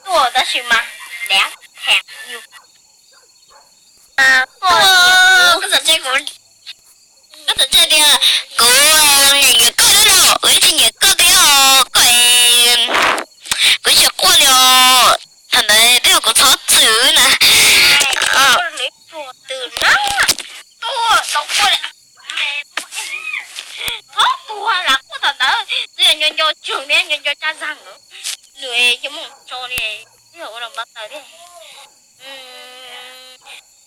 Tuaj tab sis mas dev theem yus. Koj txawm tseg kuv, koj txawm tseg tias kuv nyiam nyiam koj thiab no, kuv tsis nyiam koj tiag os, koj, kuv tsis quaj li os. Thaum ntawd twb yog kuv txhob txwm na. Txhob tuag lam quaj thaum ntawd, twb yog nco nco tsuag thiab nco nco tsa zag lawm. Nws coj mus tso li, twb yog ua los npau taws thiab.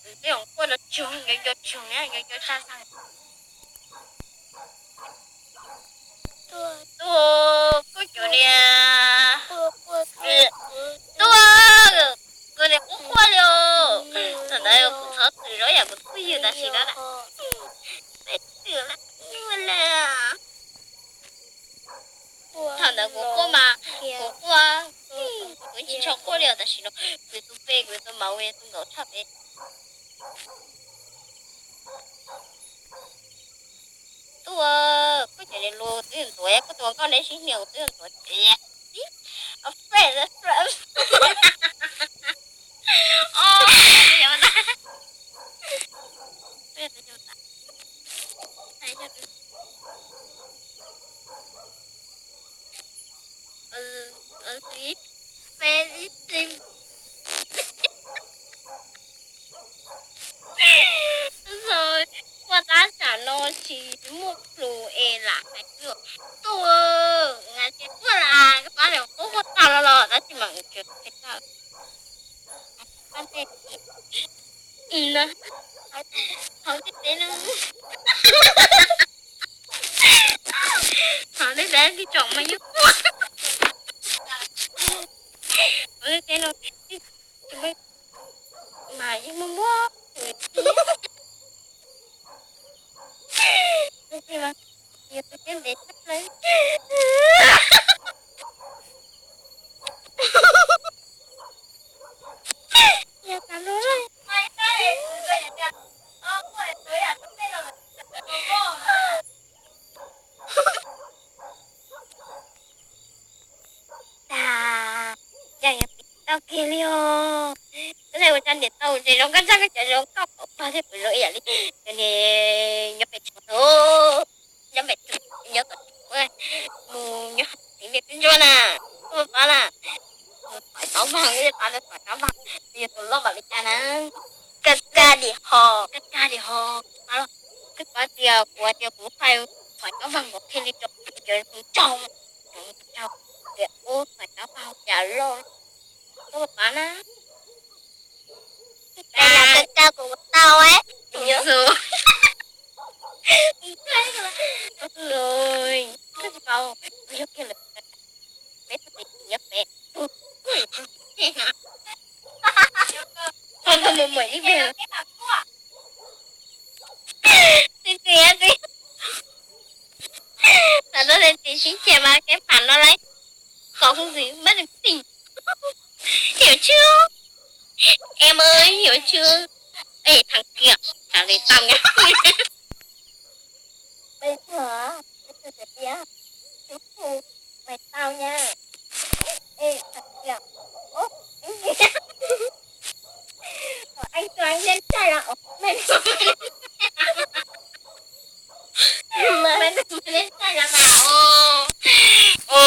Twb yog quaj los tsuag nco nco tsuag thiab nco nco tsa zag. Tuaj, koj cov niag, tuaj, kuv niag qub quaj li os. Thaum ntawd kuv txhob txwm zov yam kuv phooj ywg tam sim no na. Peb twm lawm, nyuaj lawm. Thaum ntawd kuv quaj mas, kuv quaj, kuv tsis tshua quaj li os, tam sim no kuv tus pes, kuv tus mauv, kuv tus nkaus tshaj peb. Tuaj, koj cov niag lus twb yog ntuav, koj tus nkauj neb sib hnia kuv twb yog ntuav. Ua tab sam no tsis muaj plhus es lam hais tias tuaj, nqa tsis tuaj las, koj pab niam qub quaj tag los los tab sis mas tsis tau. Pab tej, hauv tej teb no, hauv tej teb tsoom mas yeej quaj. Hauv tej teb no mas yeej muaj muaj tus tib ntev tag plaws. Yog tas lub lawm. Tas, cas yuav tsis tau kiag li os. Koj ua tso niam tau ntses zoo nkauj tshaj, koj cov zoo nkauj pom pog thiab kuv zoo ib yam li cov niag nyob pem tsev, nyob pem, nyob tom tsev, mus nyob hauv tsev me tub ntsuab na, koj pab na, mus txhom tsob vag, pab mus txhom tsob vag, yog tus loj npaum li cas na. Kaj kaj dim ho, kaj kaj dim ho, pab los, koj pab tias kuv tias kuv fais txhom tsob vag nkaus thiaj li rau cov ntsuag tsaug, tsaug, tias ub txhom tsob vag cas loj, koj pab na. Kaj kaj kuv tau, koj tsis paub, kuv yog kiag lawm, peb txhob pem nyob pem. Mus muam ib pliag. Txiv txiv, txiv, txiv sib ceg mas kev pam no lawm. Kom hu ntxiv mab ntxim. Yuav tswb, em ơi, yuav tswb. Ej, thằng kia, trả lời tao nhá. Bây giờ, bây giờ, mày tao nha. Ê, thằng kia. Ố, cái gì? Anh cho anh lên xe là ổn. Mày, mày, mày lên xe là bảo. Ồ, ồ,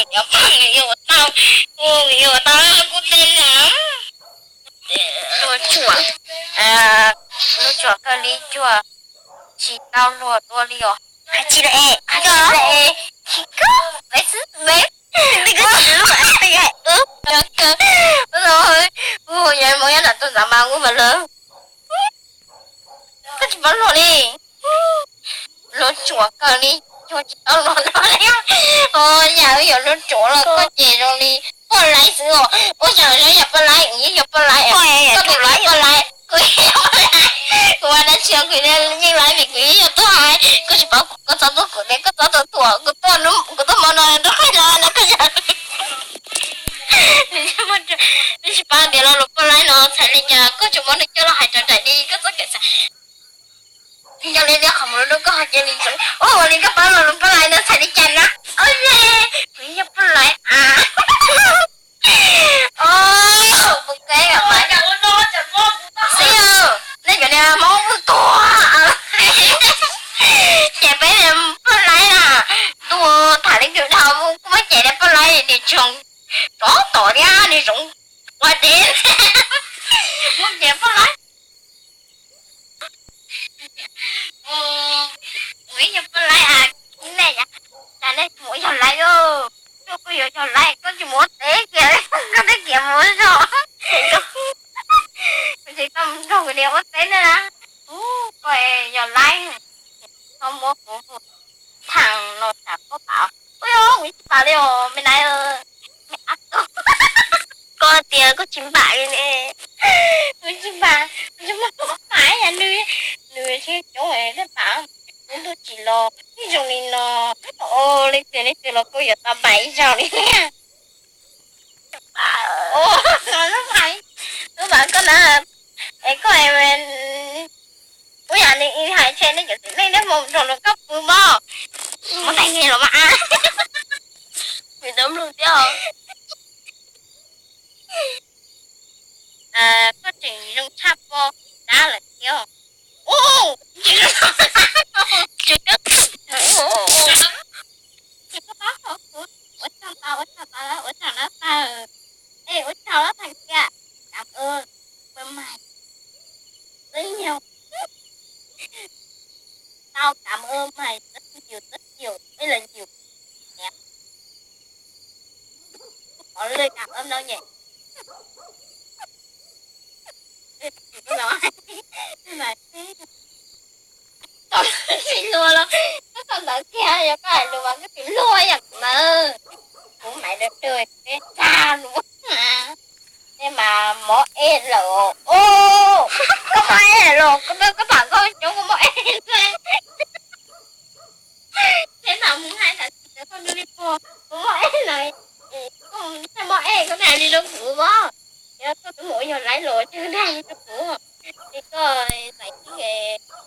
nhóm bạn người yêu của tao. Ồ, người yêu của tao nó cũng tên là Lua Tsuam. À, Lua Tsuam kawg li cuag tsis tau luag dua li os. Hais tsis lawm es, hais tsis lawm es, tsis kawg, peb xwb peb. Twb kawg tsis lub, ub, ub, ub, ub, yog muab nyob nram tus ntxav mas ub mas lawm. Koj tsis paub luag li. Lua Tsuam kawg li, cuag tsis tau luag no li. Ua yam wb yuav Lua Tsuam los koj ces zoo li poj laib xwb os. Ua yam zoo yam poj laib, kuv yeej yog poj laib. Koj tus laib poj laib, kuv yeej yog poj laib. Kuv ua dab tsi kuv yeej laib vim kuv yeej yog tuaj hais. Koj tsis paub, koj txhob tuaj kuv tias koj txhob tuaj thuam kuv tuaj, kuv tuaj hmo no rau qhov no no koj yog. Nws tsis paub tias lo lus poj laib no txhais li cas, koj tsuas muab nws coj los hais rau nraim li koj txoj kev xav. Yog li tias qhov mus lub koj ho cia li ntsoov ua li koj paub lo lus poj laib no txhais li cas na. Ua li, kuv yeej yog poj laib, Poj laib niag tsoom rov tom thiab niag zoov ua deb. Muab ces poj laib. Ua ib nyuag poj laib a, nej, cas nej tsis mus ua yog laib os? Koj yuav yog laib koj tsis mus ua teb kiag, koj teb kiag mus ua zog. Kuv tsis tau mus nrog kuv niam ua teb na. Koj yog laib, txhob muab kuv thaam los tsam koj pam. Ua yog kuv tsis pam li os me nai. Koj tias koj tsis pam li ne. Kuv tsis pam, kuv tsis pam, kuv pam yam nws, nws tsis coob nej pam. Kuv ntuj tsim los ib zoo li no, leej twg leej twg los kuj yuav tau pam ib zaug li. Lub pam, lub pam koj na, es koj, ua yam li hais tseg nej cov txiv neej nej mus nrog luag koj pw mog, muab tais nyiag los mas. Kuv tau mloog thiab. Koj tseem zoo tshaj pob dab lawm thiab. Ces koj pab kuv, ua tsaug tau, ua tsaug tau, ua tsaug na tag, es ua tsaug na tag kiag, cảm ơn, ua mas, rất nhiều, tao cảm ơn mày rất nhiều, rất nhiều, rất là nhiều. Có lời cảm ơn đâu nhỉ? Tsis luag los koj tau ntawv kiag, yog koj hais lus mas koj tsis luag yam kuv ntawd. Kuv maiv dawb dawb peb tag lus. Tej mas mob ej lawm os. Koj mob ej lawm los koj pam koj coob, koj mob ej lawm. Peb mam mus hais tam sim ntawd koj nug li puag, kuv mob ej lawm. Koj mob ej koj hais li rau kuv os. Yog koj twb mus ua yog laib los koj hais li rau kuv. Es koj txais tib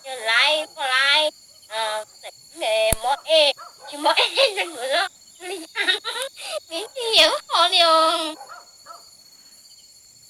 yog laib poj laib, txais tib mob ej, tsis mob ej rau kuv os.